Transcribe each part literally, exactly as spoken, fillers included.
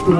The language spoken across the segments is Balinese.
Yes.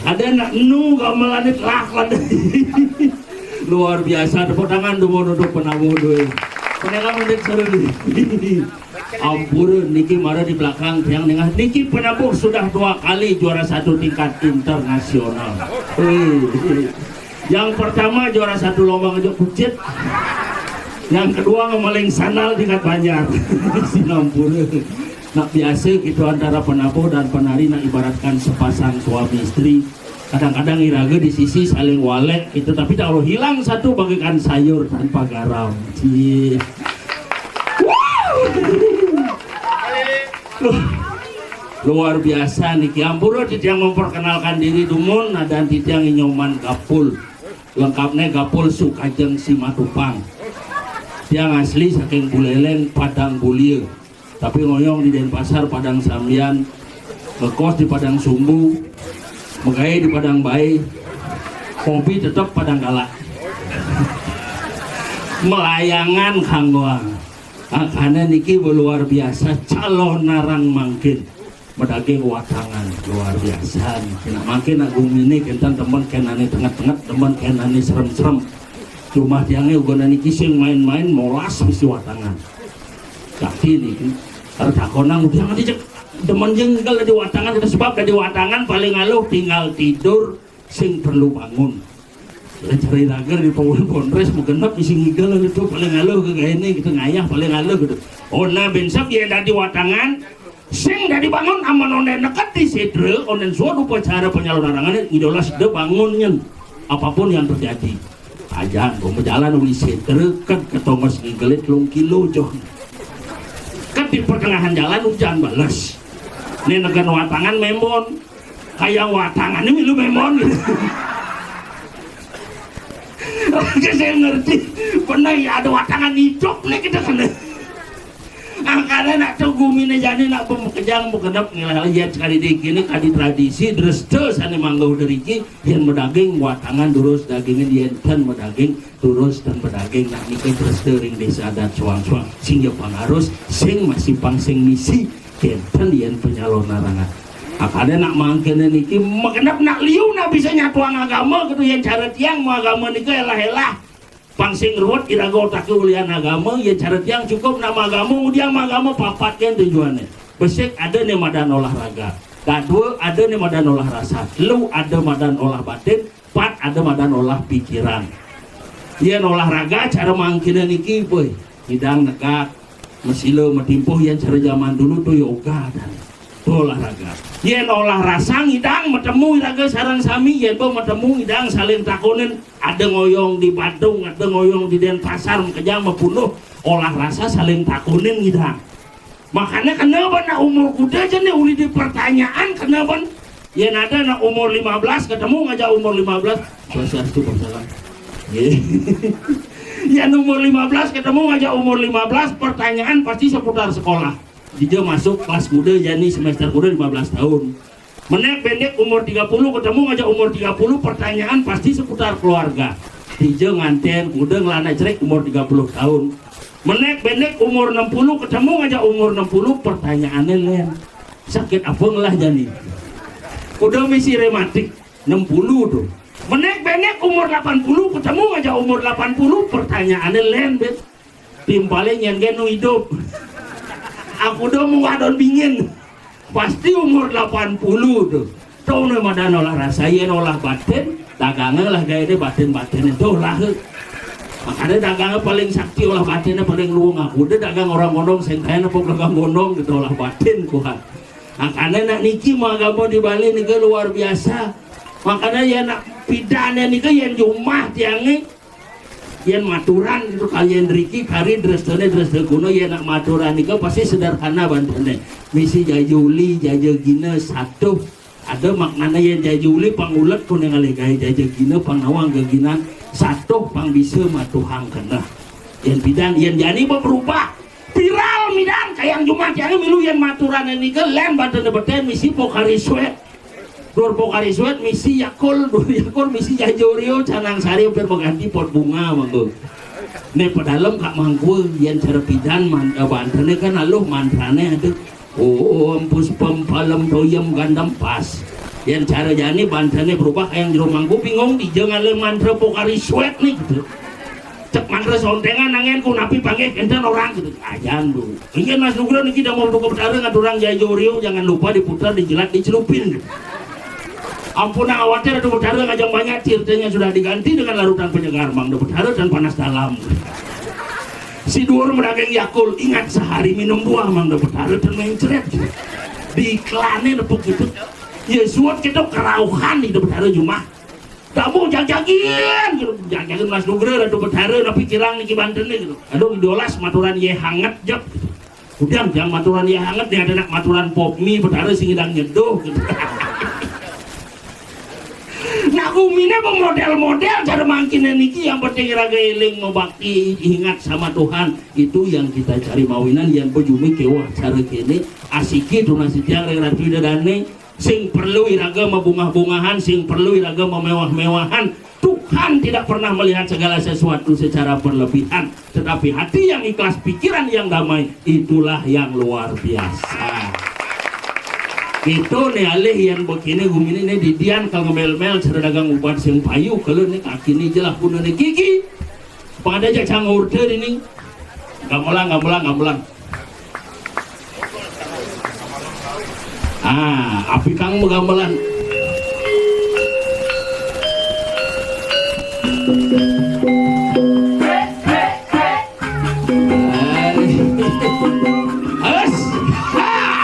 Ada anak nu gamelanit lah pada. Luar biasa, tepuk tangan dulu untuk penabuh dulu. Pendengar mendek seru nih. Ampun, niki mara di belakang tiang nengah. Niki penabuh sudah dua kali juara satu tingkat internasional. Wih. Yang pertama juara satu lomba ngejok kucit. Yang kedua ngemaling sandal tingkat Banjar. Sinampura. Nak biasa gitu antara penabuh dan penari nak ibaratkan sepasang suami istri. Kadang-kadang iraga di sisi saling walek gitu, tapi kalau hilang satu bagaikan sayur tanpa garam. Cie. Wow. Luar biasa niki. Ampura titiang memperkenalkan diri dumun, nadan titiang Inyoman Gapul. Lengkapnya Gapul Sukajeng Simatupang. Tiang asli saking Buleleng, Padang Bulia. Tapi ngoyong di Denpasar, Padang Sambian, ngekos di Padang Sumbu, megawe di Padang Bae, hobi tetep Padang Galak. Melayangan kanggoang. Makanya niki luar biasa calon narang mangkin. Medaging watangan luar biasa niki. Nak mangkin nak gumine kenten demen kenane tenget-tenget, demen kenane serem-serem. Cuma tiange uga niki sing main-main molas mesti watangan. Tapi niki arep takonang udah ngerti cek demen jengkel di watangan, kita sebab dari watangan paling aluh tinggal tidur sing perlu bangun. Cari rager di pawon kongres mau genep isi ngigel itu paling aluh ke ini kita ngayah paling aluh gitu. Oh nah bensep ya dari watangan sing dari bangun aman onden neket di sedre onden suatu upacara penyalon arangan idolas de bangun nyen apapun yang terjadi. Ajan, mau jalan uli sedre kan ketongos ngigelit telung kilo joh. Kan di pertengahan jalan hujan bales. Ini negan watangan membon. Kayak watangan ini milu memon gitu. Oke, saya ngerti. Pernah ya ada watangan hidup nih kita kena. Angkana nak tuh gumine jani nak pemekejang bekedap ngilah lihat sekali di kini kadi tradisi dreste sane manggau deriki yen medaging watangan durus dagingin yen ten medaging durus ten medaging nak niki dreste ring desa adat suang-suang sing ya pangarus sing masih pang sing misi kenten yen penyalon larangan. Akade nak mangkene niki megenep nak liu nak bisa nyatuang agama gitu yen cara tiang mau agama nika elah-elah. Pang sing ruwet iraga otake ulian agama yen cara tiang cukup nak agama udiang agama papat ken tujuane. Besik ada ne madan olahraga. Dadua ada ne madan olah rasa. Telu ada madan olah batin. Pat ada madan olah pikiran. Yen olahraga cara mangkene niki, boy. Ngidang negak, mesila, metimpuh yen cara zaman dulu tuh yoga dan tuh olahraga. Yen olah rasa ngidang metemu iraga sareng sami, yen bo metemu ngidang saling takonin, ada ngoyong di Badung, ada ngoyong di Denpasar, mekejang mepunuh olah rasa saling takonin ngidang. Makanya kenapa nak umur kuda aja nih uli di pertanyaan kenapa? Yen ada nak umur lima belas ketemu ngajak umur lima belas. Swastiastu, Pak Salam. Nggih. Yen umur lima belas ketemu ngajak umur lima belas pertanyaan pasti seputar sekolah. Dija masuk kelas kuda jani semester kuda lima belas tahun. Menek pendek umur tiga puluh ketemu ngajak umur tiga puluh pertanyaan pasti seputar keluarga. Dija nganten kuda ngelana cerik umur tiga puluh tahun. Menek pendek umur enam puluh ketemu ngajak umur enam puluh pertanyaannya len. Sakit apa ngelah jani? Kuda misi rematik enam puluh tuh. Menek pendek umur delapan puluh ketemu ngajak umur delapan puluh pertanyaannya len bet. Timpale nyen gen nu idup. Aku do munggah daun bingin. Pasti umur delapan puluh tuh. Tau ne madan olah rasa yen olah batin, Dagangé lah gaéné batin-batin itu lah. Makané dagangé paling sakti olah batinné paling luung. Aku deh dagang orang gondong, sing kayak nepuk dagang gondong gitu olah batin kuat. Makané nak niki mah agama di Bali niki luar biasa. Makané ya nak pidané niki yang jumah tiangé. Yén maturan gitu kalian riki kari drestané dresta kuno, yén nak maturan nika pasti sederhana bantuné. Misi jajuli, jajagina, satuh. Ada maknana yén jajuli pangulek kuning alih gaé, jajagina pangawang geginan, satuh pang bisa matuhang keneh. Yén pidan, yén jani berubah. Viral midan kayang jumah tiangé milu yén maturan nika lén bantuné betén misi Pocari Sweat. Dur Pocari Sweat misi Yakult, dur Yakult misi Jajorio, canang sari hampir mengganti pot bunga mangko. Né pedalem Kak Mangku, yén cara pidan man, eh, bantuné kan aluh mantrané ada. Om puspam palam toyam gandam pas. Yén cara jani bantuné berubah yang jero mangku bingung dija ngalih mantra Pocari Sweat nih gitu. Cék mantra sonténgan nangén ku napi panggih kénten orang gitu. Ajan, Bu. Inggih Mas Nugroho niki damel Duka Betara ngaturang jajorio, jangan lupa diputar, dijilat, dicelupin gitu. Ampun awatir Duka Betara ngajeng banyak tirtanya sudah diganti dengan larutan penyegar Mang Duka Betara dan panas dalam. Si duur medaging Yakult ingat sehari minum dua Mang Duka Betara dan mencret gitu. Diiklanin nepuk gitu. Ya suat kita kerauhan di Duka Betara jumah. Tamu jagjagin gitu. Jagjagin Mas Nugroho Ratu Betara napi kirang niki banten gitu. Aduh dolas maturan yé hanget jep gitu. Udah jangan maturan yé hanget nih ada nak maturan pop mie Betara sing idang nyeduh gitu. Nah guminé modél-modél cara mangkiné niki yang penting raga éling mabakti ingat sama Tuhan itu yang kita cari mawinan yang bejumi kéweh cara kéné asiki tunas titiang ring Ratu Ida Dané. Sing perlu iraga mabungah-bungahan, sing perlu iraga mamewah-mewahan. Tuhan tidak pernah melihat segala sesuatu secara berlebihan, tetapi hati yang ikhlas, pikiran yang damai, itulah yang luar biasa. Itu né alih yang begini guminé né didian ka ngemel-mel cara dagang ubat sing payu kalau né kaki né jelah guna né gigi. Pada aja cang order ini. Gamelan, gamelan, gamelan. Ah, api kang gamelan. Alas. Nah.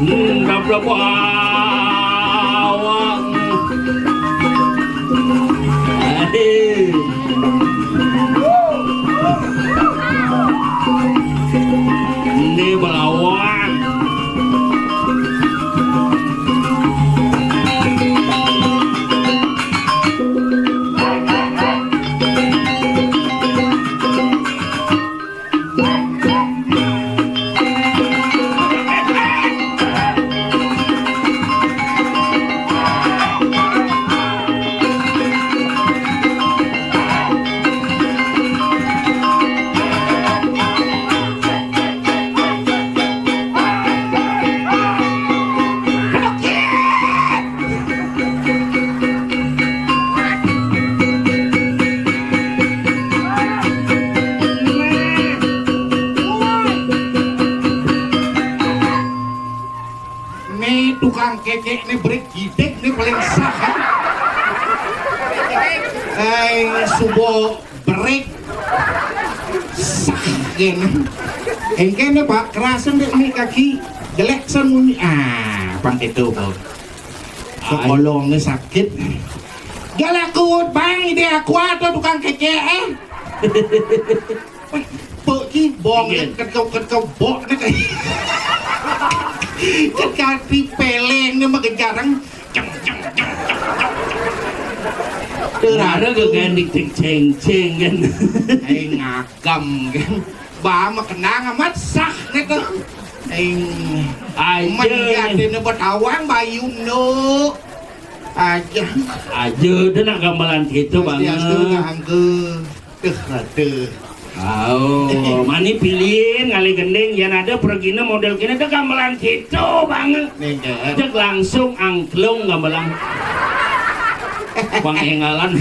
Hmm, gablek bawang. Aduh. Ini belawan. Né tukang kékék né brék gidik né paling sah. Ai suba brék sah kéné. Engké né Pak kerasen dék mi kaki jelék sen munyi. Ah, pang itu, Pak. Kekolongnya sakit. Gak laku bang ide aku atau tukang kékék eh. Pok ki bong ket kau ket kau bok né kai. Ket kati peleng né mah jarang. Jeng, jeng, jeng, jeng, jeng, jeng. Teu ratu. Ada gegendik ceng-ceng kan. Ai ngagem kan. Bah mah kenang amat sah gitu. Aing aja. Manja tina betawang bayum nu aja. Aja teu nak gamelan kitu banget. Astu, astu, hangkeu. Teuh, teuh. Oh, mani pilih ngalih gending, yan ada pergina model kini teu gamelan kitu banget. Ning, Kep. Cek langsung angklung gamelan. Pangénggalan.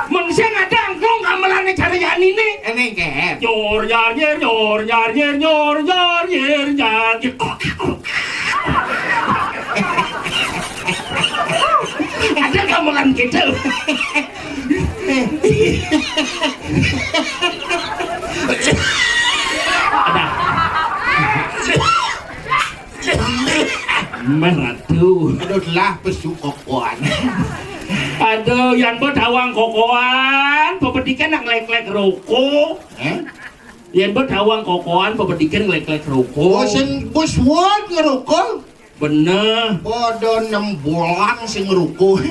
Mun sing ada angklung gamelan cara yani nih. Ning, Kep. Nyor, nyar, nyir, nyor, nyar, nyir, nyor, nyar, nyir, nyar. Ada gamelan kitu. Ada. Meratu. Aduh lah, pesu kokoan. Aduh, yan bet hawang kokoan, pepedikan nak nglek-nglek ruko. Eh? Yan bet hawang kokoan, pepedikan nglek-nglek ruko. Oh, sing bus won ngeruko. Bener. Podo enam bulan sing ngeruko.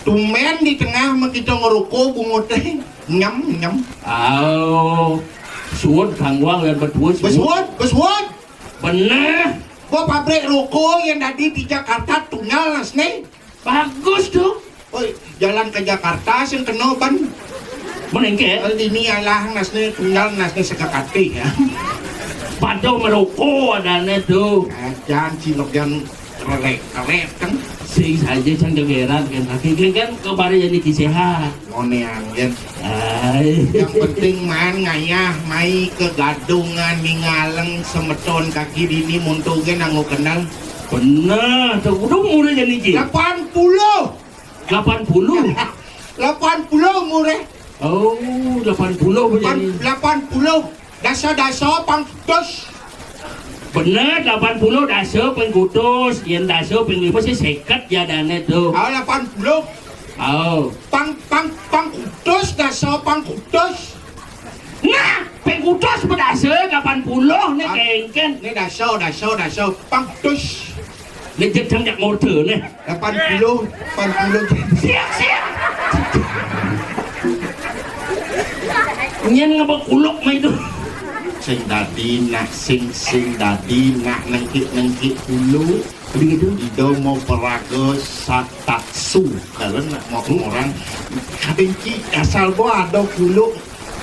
Tumben di tengah mah kita ngeruko bungut téh. Nyem, nyem. Oh, suwun kangguang yan bet wus. Bus won, bus won. Bener. Gua pabrik ruko yang tadi di Jakarta tunggal nas nih. Bagus tuh. Oh, jalan ke Jakarta sing kena ban. Mun engké. Dini alah nasné tunggal nasné sakakatih ya. Pado meroko adane tuh. Ajan cilok yang relek-relek kan. Sing saja can gegeran kan. Kaki kan kan kemarin jadi sehat. Monean kan. Ai. Yang penting man ngayah mai ke gadungan ningaleng semeton kaki dini muntuge nanggo kenal. Bener, tuh udah mulai jadi Ji. Delapan puluh. Delapan puluh. Delapan puluh umure. Oh, delapan puluh. Delapan, jadi delapan puluh. Dasa-dasa pangkutus. Bener, delapan puluh dasa pangkutus. Yen dasa ping lima sih seket ya dane tuh. Oh, delapan puluh. Oh. Pang, pang, pangkutus, dasa pangkutus. Nah, pangkutus pedasa delapan puluh nih. Ah, kengken. Ini dasa, dasa, dasa pangkutus. Nih jejang jak ngorde nih. Delapan puluh, delapan puluh. Siap, siap. Nyen ngebok kuluk mah itu. Sing dadi nak sing, sing dadi nak nengkik-nengkik kuluk. Begitu. Ido mau peraga sataksu. Kalau nak mau orang kadengki asal bo ada kuluk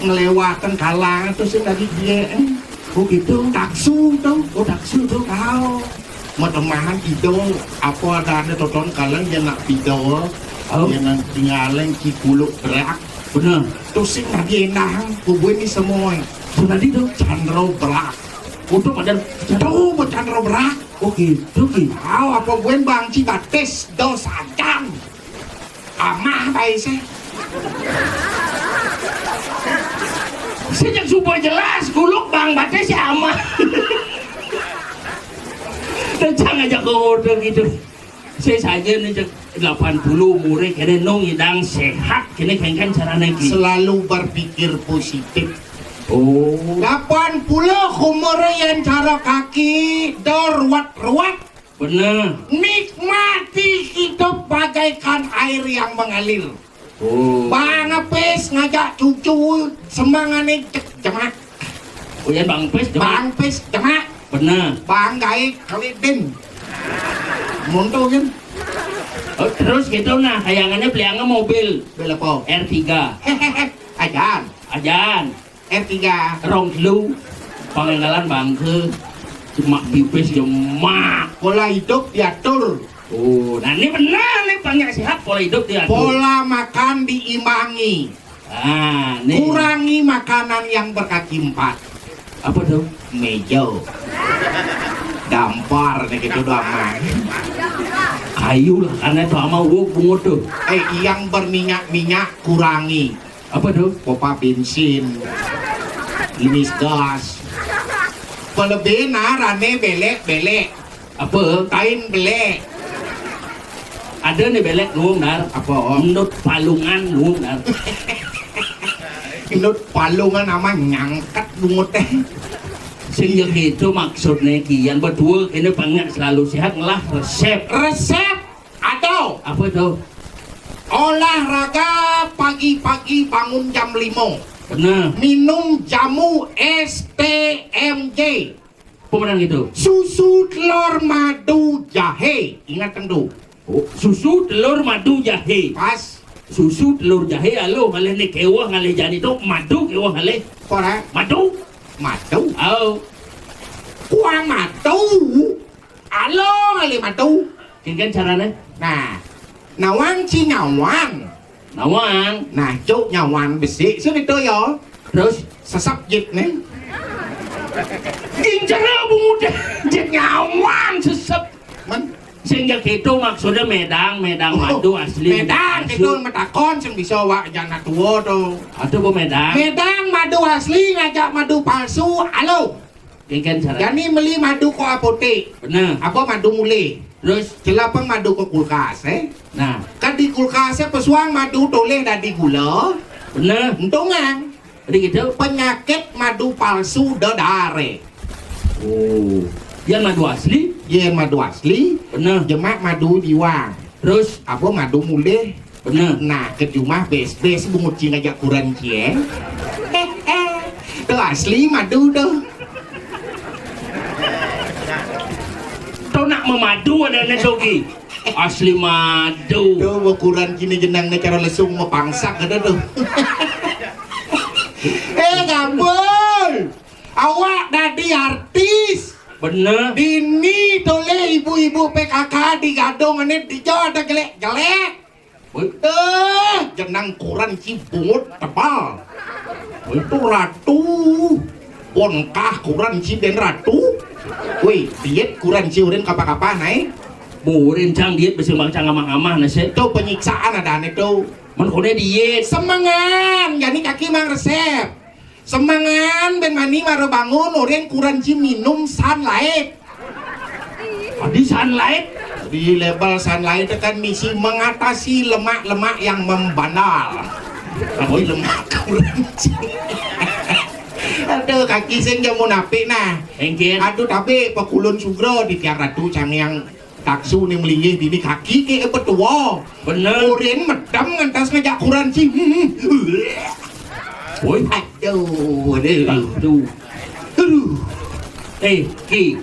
ngelewakan kalangan tuh sing dadi dia. Eh. Oh gitu. Taksu tuh. Oh, taksu tuh. Tahu. Matemahan ido apa ada ada toton kalang yang nak pido. Oh. Yang nak tinggalan ki kuluk berak. Bener. Tuh sing lagi enak kubu ini semua. Sing tadi tuh. Candro berak. Untuk ada. Tuh mau candro berak. Oh gitu gitu. Tahu apa gue bangci batis dos acan. Amah bae sih. Sejak subuh jelas kuluk bang batis si amah. Dan jangan aja ke order gitu. Saya saja nih cek delapan puluh umure kene nung idang sehat kene kengken carane ki. Selalu berpikir positif. Oh. Delapan puluh umure yang cara kaki dor ruwet-ruwet. Bener. Nikmati hidup bagaikan air yang mengalir. Oh. Bang Apis ngajak cucu semangane cek jemak. Oh ya Bang Apis jemak. Bang Apis jemak. Bener. Bang Gaik kelidin. Muntul kan? Oh, terus gitu nah, kayangannya beliangnya mobil. Mobil apa? R tiga. Ajan. Ajan. R tiga. Rong telu. Pangenggalan bangke. Cuma pipis jemak. Pola hidup diatur. Oh, nah ini benar nih banyak sehat pola hidup diatur. Pola makan diimbangi. Ah, nih. Kurangi makanan yang berkaki empat. Apa tuh? Mejo. Dampar nih gitu doang. Kayu lah karena itu sama wuk bungut tuh. Eh, yang berminyak-minyak kurangi. Apa tuh? Pompa bensin. Gimis gas. Pelebihna rane belek-belek. Apa? Kain belek. Ada nih belek luung dar. Apa? Endut palungan luung dar. Endut palungan ama nyangket bungut teh. Sing ya gitu maksudnya kian berdua ini pengen selalu sehat ngelah resep. Resep atau apa tuh? Olahraga Pagi-pagi bangun jam lima. Benar. Minum jamu S T M J. Pemenang itu. Susu telur madu jahe. Ingat tentu. Oh, susu telur madu jahe. Pas. Susu telur jahe, alo ngalih ni kewah ngalih jani tu, madu kewah ngalih. Korang. Madu. Madu. Oh. Kuang madu. Alo ngalih madu. Kengken carane. Nah. Nawang ci nyawang. Nawang. Nah, cuk nyawang besik. Sini tu ya. Terus? Sesep jit ni. Injera bungut jit nyawang sesep. Men. Sehingga kita maksudnya medang, medang oh, madu asli. Medang itu metakon sing bisa wak jana tua tu. Ada apa medang? Medang madu asli ngajak madu palsu, alo. Kengken cara. Jani meli madu ko apotek. Benar. Apa madu mulih? Terus? Celapang madu ko kulkas, eh? Nah. Kan di kulkas, eh, pesuang madu toleh dadi gula. Benar. Entungang. Jadi gitu. Penyakit madu palsu dedare. Oh. Yang madu asli? Yang madu asli. Benar. Jemak madu jiwang. Terus? Apa madu mulih? Benar. Nah, ke jumah bes-bes bungut cing aja kuran cie. Tu asli madu tu. Tu nak memadu ada ni dogi. Asli madu. Tu ukuran kini jenang ni cara lesung mepangsak ada tu. Eh, Gabul. Awak dadi artis. Bener. Dini toleh ibu-ibu P K K di Gadong ini dijo ada jelek-jelek. Woi. Eh, jenang kuran ci bungut tebal. Itu ratu. Ponkah kuran ci ben ratu. Woi, diet kuran ci urin kapa-kapa naik. Murin cang diet besi bang cang amah-amah nasi. Itu penyiksaan ada ane tu. Men kone diet. Semengan, jadi kaki mang resep. Semengan ben mani mara bangun, urin kuran ci minum Sunlight. Adi Sunlight? Di label Sunlight itu kan misi mengatasi lemak-lemak yang membandal. Tapi lemak kuran ci. Aduh, kaki sing jamu napik nah. Engkir. Aduh, tapi pekulun sugra di tiang ratu cangiang taksu ni melinggih dini kaki ke apa tua. Bener. Urin medem ngantas ngajak kuran ci. Hmm. Woi. Aduh, aduh. Aduh. Aduh. Eh, Ki.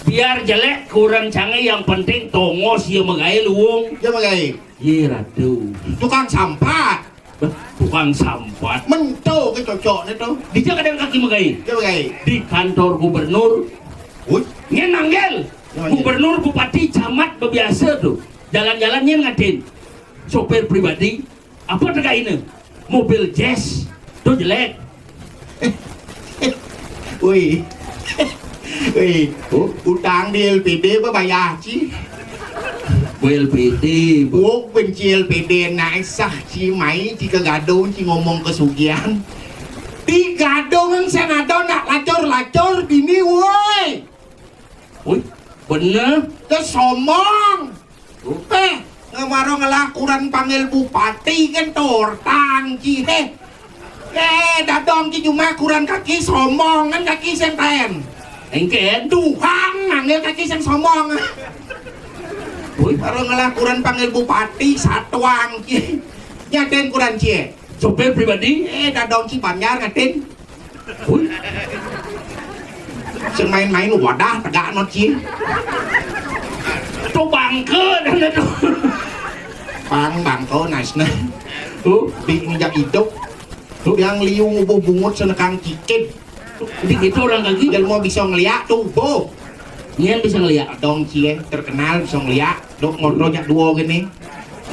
Biar jelek kuran cange yang penting tongos ya megai luung. Ya megai. Ye ratu. Tukang sampat. Beh, tukang sampat. Mento ke cocok ni tu. Di dia kadang kaki megai. Dia megai. Di kantor gubernur. Woi. Nyen manggil. Ya, ya. Gubernur, bupati, camat bebiasa tu. Jalan-jalan nyen ngadin. Sopir pribadi. Apa tegak ini? Mobil jazz. Tu jelek. Woi. Woi. Oh. Utang di L P D apa bayar ci? Woi, L P D. Oh, benci L P D nak sah ci mai ci ke gadong ci ngomong kesugihan. Di gadong yang senado nak lacur-lacur bini, woi. Woi, bener. Ke somong. Eh, ngemaro ngelah kuran panggil bupati kan tortang ci, eh. Eh, dadong ci cuma kuran kaki somong kan kaki sing taen. Engken. Tuhan manggil kaki sing somong. Woi. Baru ngelah kuran panggil bupati satuang ci. Nyaten kuran ci, eh. Sopir pribadi? Eh, dadong ci banjar ngatin. Woi. Sing main-main wadah tegak not ci. Tu bangke dah tu. Pang bangke nice nah. Tu di injak hidup. Tu yang liu ngubuh bungut senekang cicit. Jadi gitu orang kaki. Jelma bisa ngeliak tu, boh. Nyen bisa ngeliak. Dong cie terkenal bisa ngeliak. Dok motor jak dua gini.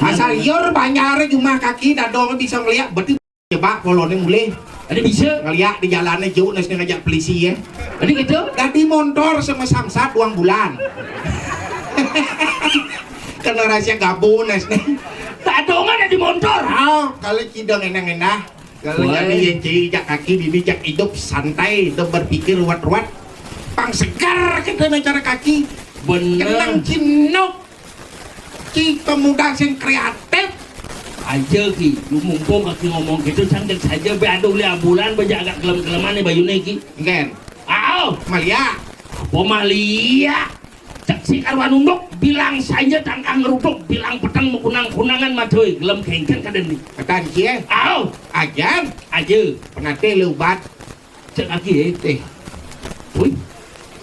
Asal liur banjar jumah kaki dadong bisa ngeliak berarti Coba polone mulih. Ada bisa. Ngeliak di jalannya jauh nasi ngajak polisi ya. Ada gitu. Dadi montor sama samsat uang bulan. Kena rahasia gabung nasi. Tak ada orang ada di montor. Oh, kalau cidong enak-enak. Kalau jadi yang ciri jak kaki, dini jak hidup santai, itu berpikir ruwet-ruwet. Pang segar kita cara kaki. Bener. Kenang cinok. Ki pemuda sing kreatif. Aja ki, lu mumpung kaki ngomong gitu, cantik saja be aduh li ambulan be agak kelem-keleman nih bayune ki. Ngen. Au, Malia. Apa Malia? Cek Sik karuan unduk, bilang saja tangkang ngeruduk, bilang peteng makunang-kunangan madoy, gelem gengken kadén ni. Ketan cie. Au, ajan, aja, penate le ubat. Cek lagi ya. Eh. Wih.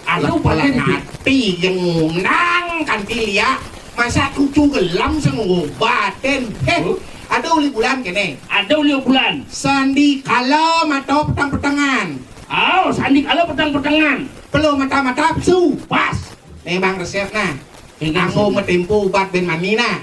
Ada ubatnya di ngati yang ngundang kanti liak. Masa cucu gelem sing ngobatin. Heh, ada uli bulan kene. Ada uli bulan. Sandi kala mata petang-petangan. Au, sandi kala petang-petangan. Pelo mata-mata su. Pas. Memang resep nah. Memang anggo resep. Metempo ubat ben mani nah.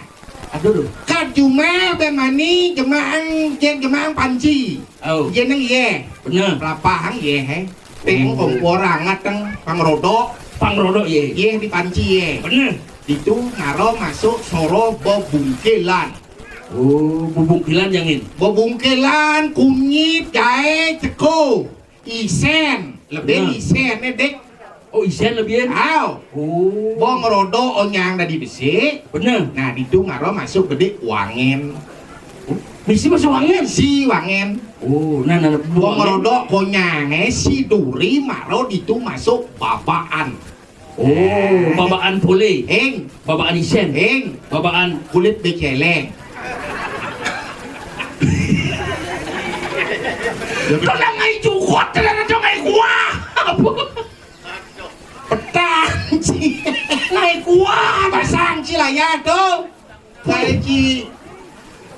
Aduh, duh. Kad jumah ben mani jemaang, jén jemaang panci. Au. Jén nang iye. Bener. Pelapahang iye, he. Teng kompor anget teng pangrodok. Pangrodok iye. Iye di panci iye. Bener. Ditu ngaro masuk soro bebungkilan. Oh, bebungkilan jangin. Bebungkilan, kunyit, jaé, ceko. Isén, lebih isén, eh, Dik. Oh, isén lebih. Au. Oh. Bong rodo onyang dadi besik. Bener. Nah, ditu ngaro masuk gede wangen. Misi masuk wangen? Si wangen. Oh, nah, nah, nah, bong rodo konyang, eh, si duri maro ditu masuk babaan. Oh, babaan pole. Ing. Babaan isén. Ing. Babaan kulit becele. Kena ngai jukut, kena ngai kuah. Apa? Petang, ci. Ngai kuah, pasang ci layar tuh. Kae ki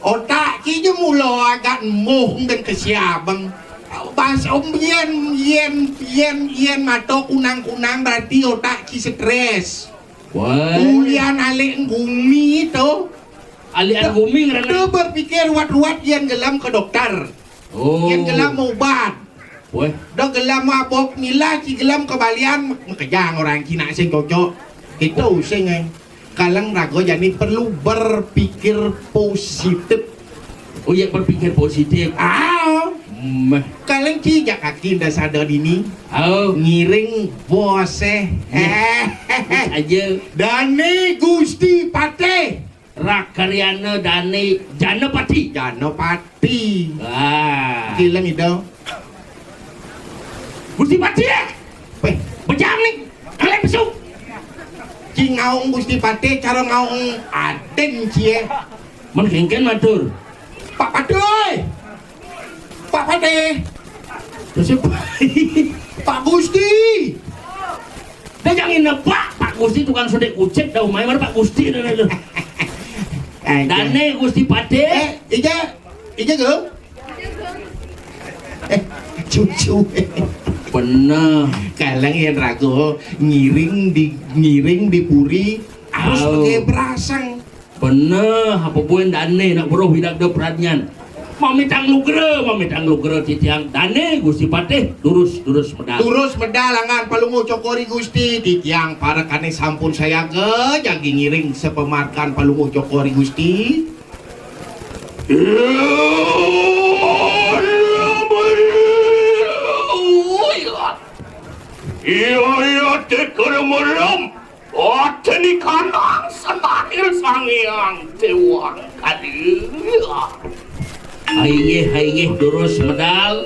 otak ki je mulo agak embuh ngen kesiabeng. Bas om yen, yen, yen, yen mato kunang-kunang berarti otak ki stres. Wah. Ulian alik gumi to. Alik gumi ngerana. To berpikir ruat-ruat yen gelem ke dokter. Oh. Yen gelem obat. Weh. Dok gelem mabok milah ki gelem kebalian makejang orang ki nak sing cocok. Itu sing eh. Kaleng rago jani perlu berpikir positif. Oh ya, berpikir positif. Ah. Meh. Kaleng ki jak kaki nda sada dini. Oh. Ngiring bos eh. Ya. Eh. Aja. Dane Gusti Patih. Rakaryana dane Janapati. Janapati. Wah. Gila nih dong. Gusti Patih ya? Weh, bejam nih. Kalian besok. Ci ngaung Gusti Patih, cara ngaung aden cie. Men kengken matur. Pak Patih. Pak Patih. Terus siapa? Pak Gusti. Dah jangan nebak Pak Gusti tukang sodek kucek dah umai mana Pak Gusti dah dah. Dane Gusti Patih. Eh, ija, ija go. Eh, cucu. Bener. Kaleng yang ragu ngiring di ngiring di puri harus pakai berasang. Bener, apa buin dane nak beruh hidak de peradnyan. Mamitang lugra, mamitang lugra titiang dane Gusti Patih durus durus medal. Durus medal angan palungguh cokori Gusti titiang para kane sampun sayaga jagi ngiring sepemarkan palungguh cokori Gusti. Iya, iya, teker merem. Wateni kanang sananir Sang Hyang Dewang Kali. Hainggih, hainggih, durus medal.